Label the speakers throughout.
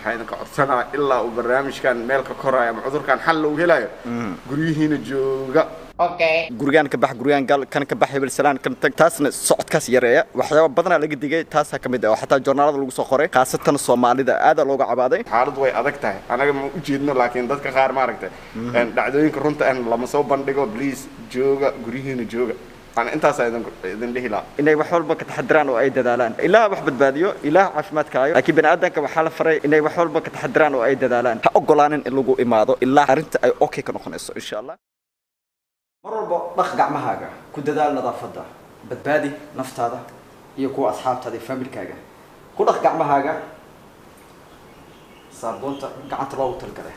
Speaker 1: Waxaa idinka codsanaa ilaa uu barnaamijkan meel ka koraayo ama cudurkan xal loogu helayo, guryihiina jooga.
Speaker 2: Gurigaan ka bax, gurigaan gal, kan ka bax, hebel salaan, kan tag, taasna socodkaas yareeya. Waxyaabo badanaa laga digay, taasaa ka mid ah oo xataa joornaalada lagu soo qoray, khaasatan Soomaalida aadaa looga cabaaday.
Speaker 1: Xaaladdu way adag tahay, anaga ma u jeedno, laakiin dadka qaar maaragtay dhacdooyinka runta ah lama soo bandhigo. Please, jooga guryihiina jooga. Ana intaasaa idin dhihi lahaa.
Speaker 2: Inay wax walba ka taxadiraan oo ay dadaalaan. Ilaah wax badbaadiyo, Ilaah caafimaadkaayo, laakiin bani'aadanka waxaa la faray inay wax walba ka taxadiraan oo ay dadaalaan. Ha ogolaanin in lagu imaado ilaa arrinta ay okay ka noqonayso, insha Allah. Mar walba dhaq gacmahaaga, ku dadaal nadaafadda, badbaadi naftaada iyo kuwa asxaabtaada iyo familkaaga. Ku dhaq gacmahaaga saabuunta gacanta loogu talagalay.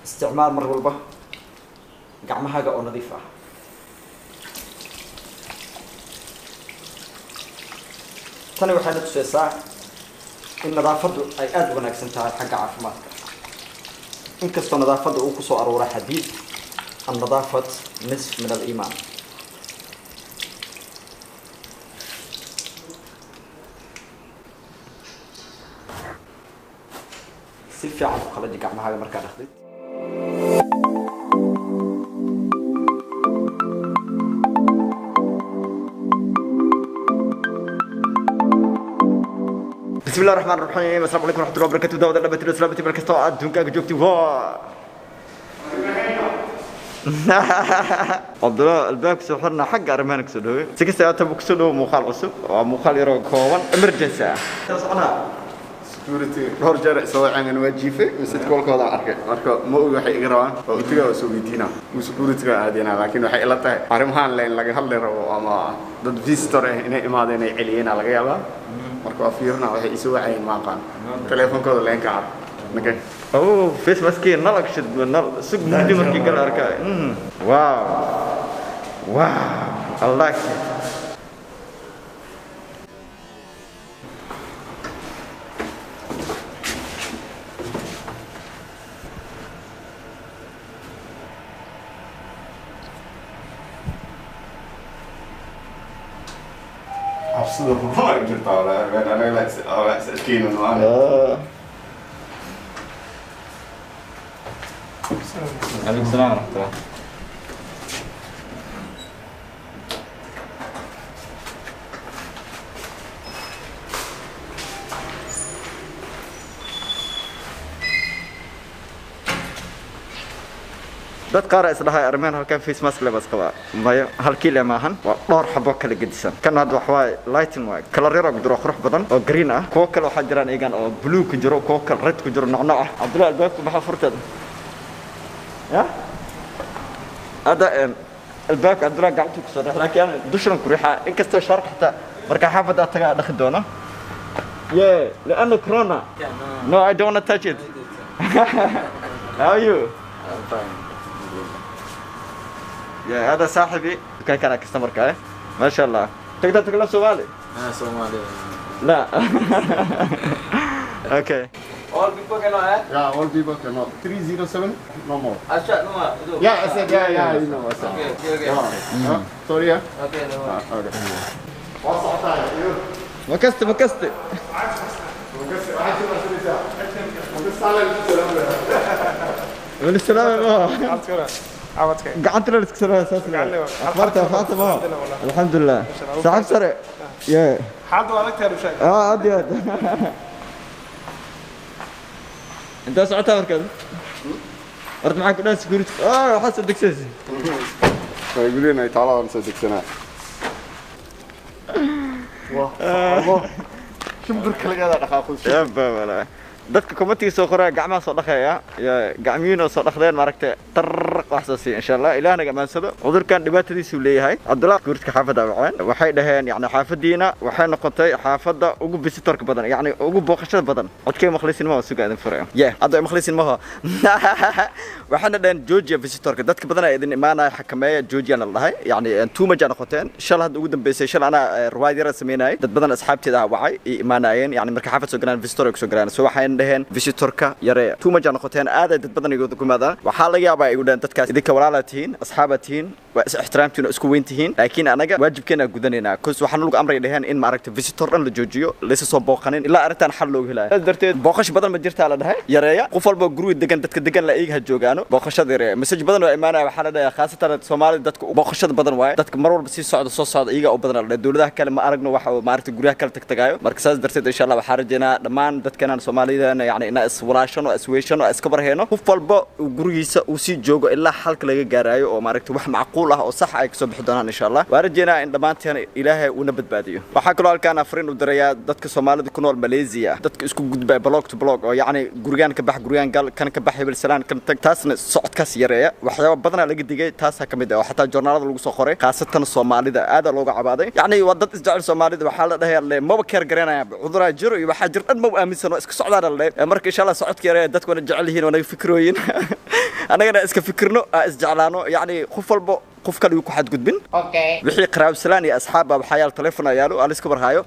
Speaker 2: Isticmaal mar walba gacmahaaga oo nadiif ah. Tani waxayna tusaysaa in nadaafaddu ay aada u wanaagsan tahay xagga caafimaadka, inkastoo nadaafadda uu kusoo aruuray xadiid النظافة نصف من الإيمان. Si fiican u qalaji gacmahaaga markaa dhaqdid. بسم الله الرحمن الرحيم، السلام عليكم ورحمة الله وبركاته. داود دhammaantiin islaamtii meel kasta oo adduunkaaga joogtay. Waa Cabdullah, albaabka soo xirna, xagga arrimahan kusoo dhawey. Si kasta aataba kusoo dhawo muuqaal cusub. Waa muuqaal yaroo kooban, emergency ah. Soconaa.
Speaker 1: Security dhowr jeer isoo waceen, waa jiifay mise koolkoodaan arkay, marka ma ogi waxay iga rabaan. Waa utiga, waa soo weydiinaa, uu security-ga aadinaa, laakiin waxay ila tahay arrimahan leen laga hadli rabo ama dad visitor ah inay imaadeen ay celiyeen laga yaabaa. Marka waa fiirina waxay isoo wacayeen, ma aqaan teleefonkooda leenka cad okay.
Speaker 2: Oh, face maskii nal agshid, nal sug mugdi markii gal arkay. Wow, wow, I like it.
Speaker 1: Cabsida run ay jirtaa walaa anaga la is adkeynin maana.
Speaker 2: عليكم السلام ورحمة الله. Dad qaar is dhahay arrimahan halkan face mask lebas qabaa, mayo halkii le maahan, waa dhowr xabo kala gedisan. Kan hadda wax waaye lighting waay, kalar yar oo jiro qurux badan oo green ah. Kuwo kale waxaa jiraan iyagan oo blue ku jiro, kuwo kale red ku jiro, nooc nooc ah. Cabdullahi, albaabka maxaa furteeda ya hadda albaabka Cabdullahi gacantuu kusoo dhex, laakiin ana dushan ku riixaa, inkastoo shaarka xitaa markaa xaafadda tagaa dhaqi doono. Yeah, لأنه كورونا. No, I don't want to touch it. How are you?
Speaker 3: I'm fine.
Speaker 2: يا هذا صاحبي كان كان كاستمر كاي، ما شاء الله. تقدر تتكلم صومالي؟
Speaker 3: أنا صومالي.
Speaker 2: لا. اوكي.
Speaker 3: All people cannot, eh?
Speaker 1: Yeah, all people cannot. 307, no more.
Speaker 3: Asha, no more.
Speaker 1: Yeah, I said, yeah, you know, I said.
Speaker 3: Okay.
Speaker 1: Yeah. Sorry, yeah.
Speaker 3: Okay, no more.
Speaker 1: Ah, okay. Waa socotaa iyo
Speaker 2: مكست مكست. من السلامة ما قعدت لك سلامة أساس. أخبرتها فاطمة؟ الحمد لله، صاحب سرع يا
Speaker 4: xaaladda waa adag tahay rushaag.
Speaker 2: اه عادي عادي. انت ساعتها مركز ورد معاك ناس سكيورتي اه حسب دكسيسي.
Speaker 1: Way gurigeen ay taalaa waan soo degsanaa. Wah, shimbirka laga dhaqaaqo.
Speaker 2: Yaba wala dadka commentiga soo qoraya gacmaha soo dhaqaya ya gacmihiina soo dhaqdeen maaragtay tarq wax soo siiya, insha Allah Ilaahna gamaansado. Cudurkan dhibaatadiisu leeyahay. Cabdullah, guurka xaafadda waceen, waxay dhaheen yacni xaafadiina waxay noqotay xaafadda ugu visitorka badan, yacni ugu booqashada badan. Codkay maqlaysin ma suga idin furaya ye hadda maqlaysin maha. Waxaana dhaheen joojiya visitorka, dadka badan ay idin imaanaya xakameeya, joojiyana la dhahay, yacni too much aa noqoteen. Shal hadda ugu dambeysay, shal anaa riwaayad yara sameynayay, dad badan asxaabteeda ah wacay i imaanayeen, yacni marka xaafad soo galaan visitor ay kusoo galaan. So waxayna dhaheen visitorka yare, too much aa noqoteen, aad ay dad badan igu yimaadaan. Waxaa laga yaabaa igu dhaheen dadkaas idinka walaalaa tihiin, asxaabaa tihiin. Waa is ixtiraamtiin oo isku weyn tihiin, laakiin anaga waajibkeena gudanaynaa cause waxaan lagu amray dhaheen in maaragtay visitor dhan la joojiyo, laysa soo booqanin ilaa arrintan xal loogu helayo. Saas darteed booqash badan ma jirtaa la dhahay, yareeya. Qof walba guriga degan, dadka degan la iyaga ha joogaano, booqashada yareeya. Message badan oo imaanaya waxaa la dhahay khaasatan Soomaalida dadka booqashada badan waaye, dadka mar walba sii socda soo socda iyaga u badan la dhahay. Dowladaha kale ma aragno waxa maaragtay guryaha kale tagtagaayo. Marka saas darteed insha Allah waxaan rajeynaa dhammaan dadkan Soomaalida yani inaa is walaashano, is weeshano, iska barheeno, qof walba uu gurigiisa uu sii joogo ilaa xalka laga gaarayo oo maaragtay wax macquul ah oo sax ay kasoo bixi doonaan insha Allah. Waan rajeynaa in dhammaanteen Ilaahay uuna badbaadiyo. Waxaa kaloo halkaan afrin u dirayaa dadka Soomaalida ku nool Malaysia, dadka isku gudbaya block to block oo yacni gurigaan ka bax, gurigaan gal, kan ka bax hebel salaan, kan tag, taasna socodkaas yareeya. Waxyaabo badanaa laga digay, taasaa ka mid ah oo xataa joornaalada lagu soo qoray, khaasatan Soomaalida aad looga cabaaday. Yacni waa dad isjecel Soomaalida, waxaa la dhahayaa maba keer garanayaan cuduraa jiro iyo waxaa jir dhan maba aaminsan oo iska socdaan la dhahay. Marka insha Allah socodka yareeya, dadku wana jecel yihiin oo naga fikrooyin, annagana iska fikirno, isjeclaano, yacni qof walba qof kale ku xadgudbin. Wixii qaraabsalaan iyo asxaab waxaa yaal telefoon yaalo alis ka barhaayo.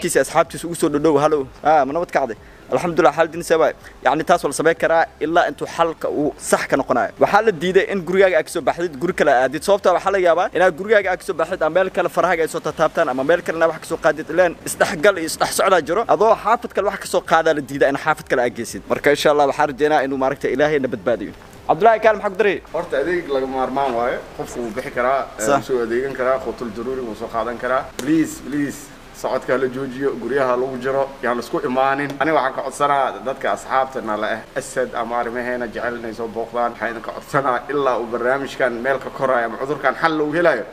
Speaker 2: Kiisa asxaabtiisa ugu soo dhow, halo, ma nabad kacday, alxamdulillah, xaaladdiina see waay. Yacni taas waa la samayn karaa ilaa intuu xalka uu sax ka noqonayo. Waxaa la diiday in gurigaaga aad kasoo baxdid guri kale aadid, sababtaa waxaa laga yaabaa inaad gurigaaga aad kasoo baxdid ama meel kale farahaaga ay soo taataabtaan ama meel kalena wax kasoo qaadid, ileen isdhexgal iyo isdhex socdaa jiro. Adoo xaafad kale wax kasoo qaadaa la diidaa in xaafad kale aad geysid. Marka insha Allah waxaan rajeynaa inuu maaragta Ilaahay na badbaadiyo. Cabdullaahi kaal maxaa ku daray?
Speaker 1: Horta adeeg laga maarmaan waayo, qofku wuu bixi karaa, wuu soo adeegan karaa, qutul daruuri wuu soo qaadan karaa. Please please socodka la joojiyo, guryaha lagu jiro, yaan la isku imaanin. Aniga waxaan ka codsanaa dadka asxaabtana la ah Asad ama arrimaheena jecel inay soo booqdaan, waxaan idinka codsanaa ilaa uu barnaamijkan meel ka korayo ama cudurkan xal loogu helayo,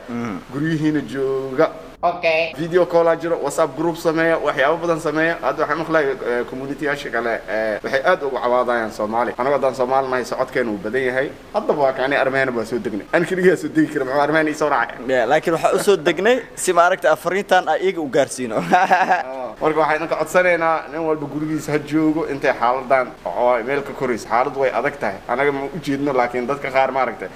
Speaker 1: guryihiina jooga. Video call aa jiro, WhatsApp group sameeya, waxyaabo badan sameeya. Hadda waxaan maqlay communityyaasha kale waxay aad ugu cawaadayaan Soomaali. Anaga haddaan Soomaali nahay socodkeena wuu badan yahay. Haddaba waa kaani arrimaheena baa soo degnay, an keligaa soo degi kara, muxuu arrimaheena ii soo raacay?
Speaker 2: Laakiin waxaa usoo degnay si maaragta afariintan aan iyaga u gaarsiino.
Speaker 1: Marka waxaan idinka codsanaynaa nin walba gurigiisa ha joogo intay xaaladan oo meel ka korayso. Xaaladu way adag tahay, anaga ma ujeedno, laakiin dadka qaar maaragtay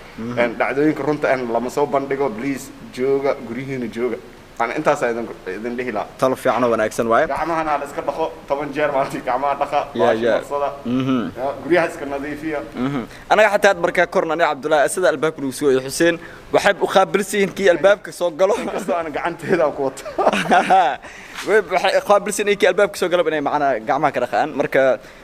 Speaker 1: dhacdooyinka runta ah lama soo bandhigo. Please jooga guryihiina jooga, ana intaasaa idin dhihi lahaa.
Speaker 2: Talo fiican oo wanaagsan waaye.
Speaker 1: Gacmahana la iska dhaqo 10 jeer maalintii, gacmaha dhaqa, marsada, guryaha iska nadiifiya.
Speaker 2: Anaga xataa had markaa korna aniga Cabdullaahi sida albaabka lagu soo Xuseen waxay u qaabilsan yihiin kii albaabka soo galo,
Speaker 1: inkastoo aan gacanteeda ku wato,
Speaker 2: waxay qaabilsan yihiin kii albaabka soo galo inay macnaa gacmaha ka dhaqaan. Marka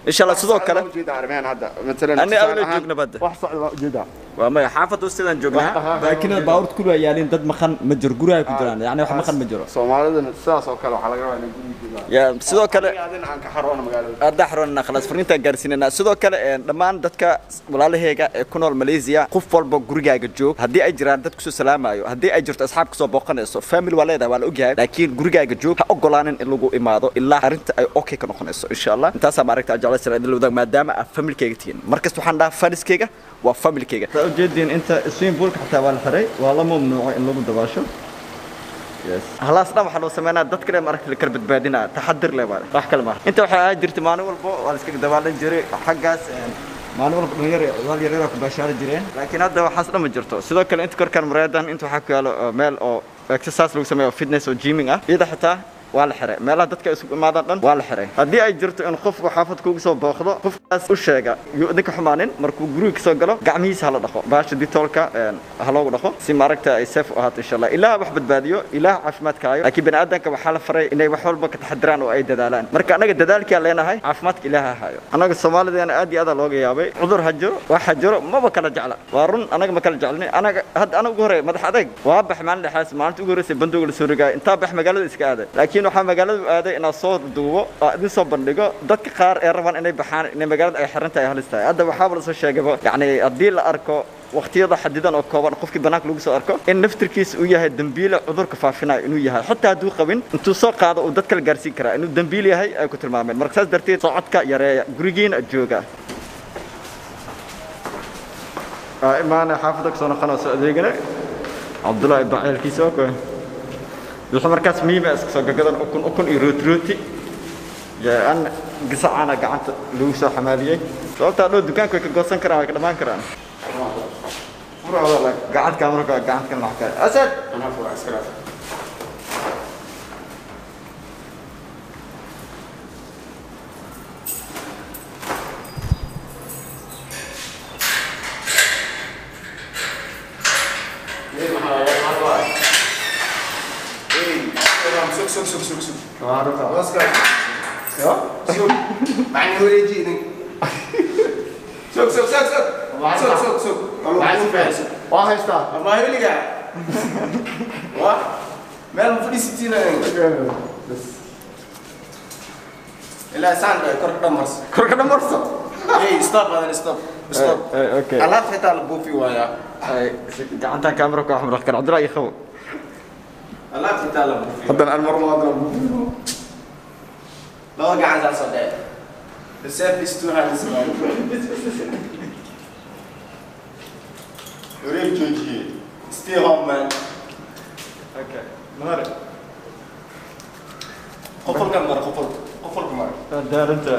Speaker 2: insha Allah sidoo kale
Speaker 1: ujeedaa arrimahan hadda matalan
Speaker 2: ani awla joogna badda
Speaker 1: wax socda waa ujeedaa,
Speaker 2: waa maya xaafadda sidaan joognaa, laakiin baabuurta kullu ay yaalin, dad maqan ma jiro, guryaha ku jiraan, yani wax maqan ma jiro.
Speaker 1: Soomaalidana sidaas oo kale waxaa laga rabaa inay guriga joogaan.
Speaker 2: Ya sidoo kale
Speaker 1: adina aan ka xaroono magaalada,
Speaker 2: hadda xaroonana khalaas fariintaan gaarsiinayna. Sidoo kale dhammaan dadka walaalahayga ee ku nool Malaysia, qof walba gurigaaga joog. Haddii ay jiraan dad kusoo salaamayo, haddii ay jirto asxaab kusoo booqanayso, family waa leedahay, waa la ogyahay, laakiin gurigaaga joog, ha ogolaanin in lagu imaado ilaa arrinta ay okay ka noqonayso insha Allah. Intaasaa maaragta aan jeclaysan idin la wadaag, maadaama aad familkayga tihiin. Markasta waxaan dhahaa faniskayga waa familkayga. Saa ujeediin inta swimming poolka xataa waa la xiray, waa la mamnuucay in lagu dabaasho. Halaas dhan waxaa loo sameynaa dad kale maaragta la kala badbaadinaa, taxadir leh baa wax kale maaha. Inta waxaa ahaan jirtay maalin walba waa la iskaga dabaalan jiray xaggaas, maalin walba dhalinyaro ciyaal yaryar ku baashaari jireen, laakiin hadda waxaas dhan ma jirto. Sidoo kale inta korkaan muraayadan inta waxaa ku yaalo meel oo exercise lagu sameeyo, fitness oo gymming ah, iyada xitaa waa la xiray. Meelaha dadka isugu imaadaan dhan waa la xiray. Haddii ay jirto in qofku xaafad kugu soo booqdo, qofkaas u sheega yuu idinka xumaanin, markuu guriga kasoo galo gacmihiisa hala dhaqo, baasha ditoolka ha loogu dhaqo si maaragta ay safe u ahaato insha Allah. Ilaah wax badbaadiyo, Ilaah caafimaadka hayo, laakiin bani'aadanka waxaa la faray inay wax walba ka taxadiraan oo ay dadaalaan. Marka annaga dadaalkaa leenahay, caafimaadka Ilaah ha hayo. Annaga Soomaalideena aad iyo aad looga yaabay, cudur ha jiro wax ha jiro maba kala jecla. Waa run, anaga ma kala jeclani. Anaga hadda anaga ugu horey madax adeeg waa bax maalin dhexaas, maalinta ugu horreysay bandowga la soo rogaay intaa bax magaalada iska aaday, laakiin waxaa magaalada u aaday inaan soo duubo oo idin soo bandhigo dadka qaar ee rabaan inay baxaan, inay magaalada ay xiran tahay halis tahay. Hadda waxaaba la soo sheegayba yacni haddii la arko waqtiyada xadidan oo kooban qofkii banaanka lagu soo arko in naftirkiisa uu yahay dambiile cudurka faafinayo inuu yahay, xitaa hadduu qabin intuu soo qaado uu dad kale gaarsiin karaa inuu dambiil yahay ay ku tilmaameen. Marka saas darteed socodka yareeya, gurigiina jooga. Imaana xaafadda kasoo noqonoo soo adeegana Cabdullaahi baceelkiisa oo kale wuxuu markaas muhiim ah iska soo gagadan ukun ukun iyo rooti rooti an gasacaana gacanta lagu soo xamaaliyey, sababtaa dhow dukaanka way ka goosan karaan, way ka dhammaan karaan. Gacanta marka gacanta kan wax ka Asad
Speaker 1: ana fura iskala. Ya
Speaker 4: Sug. Macni wareeji idin. Sug, sug, sug, sug. Sug, sug, sug.
Speaker 1: Waa haystaa.
Speaker 4: Ama weligaa. Waa meel ma fadhiisitiin ilaa saan dhahay kor ka dhamarso.
Speaker 1: Kor ka dhamarso.
Speaker 4: Hey, stop adan, stop. Stop.
Speaker 2: Okay.
Speaker 4: Alaab xitaa la buufi waayaa.
Speaker 2: Gacantan kaamera ku axmar kar Cabdullahi qabo.
Speaker 4: Alaab xitaa la buufi.
Speaker 1: Haddana aan mar labaad la
Speaker 4: Laba gacan saas oo dheh. The self is two hands, man.
Speaker 1: Wareeg joojiye.
Speaker 4: Stay home, man.
Speaker 2: Okay, mare.
Speaker 4: Qofalka mar, qofalka. Qofalka mar.
Speaker 2: Daaranta.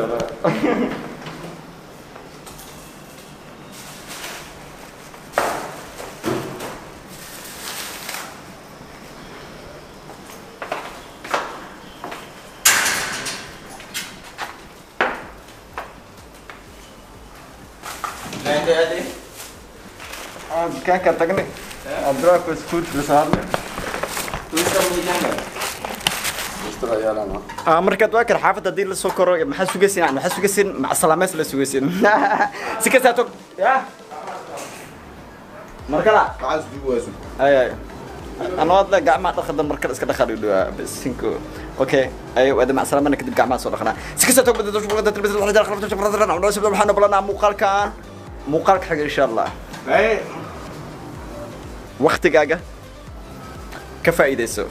Speaker 4: Laanta aadi.
Speaker 2: Dukaanka tagnay, Cabdullahi ku security la saarnay.
Speaker 4: Tuusta miidana.
Speaker 2: Markaad waa kar xaafadda haddii la soo koro maxaa sugaysin? Yani maxaa sugaysin? Mac salaameys la sugaysin si kastaa tog ya markala.
Speaker 1: Gacan dib wayso.
Speaker 2: Ay ay, anoo hadla gacmaha dhaqada markale iska dhaqaa dhudhuwaa bisinku. Okay, ay wada mac salaamana kadib gacmaha soo dhaqanaa. Si kastaa tog waxaan balanaa muuqaalkan muuqaalka xiga insha Allah. Waqtigaaga ka faa'iidayso.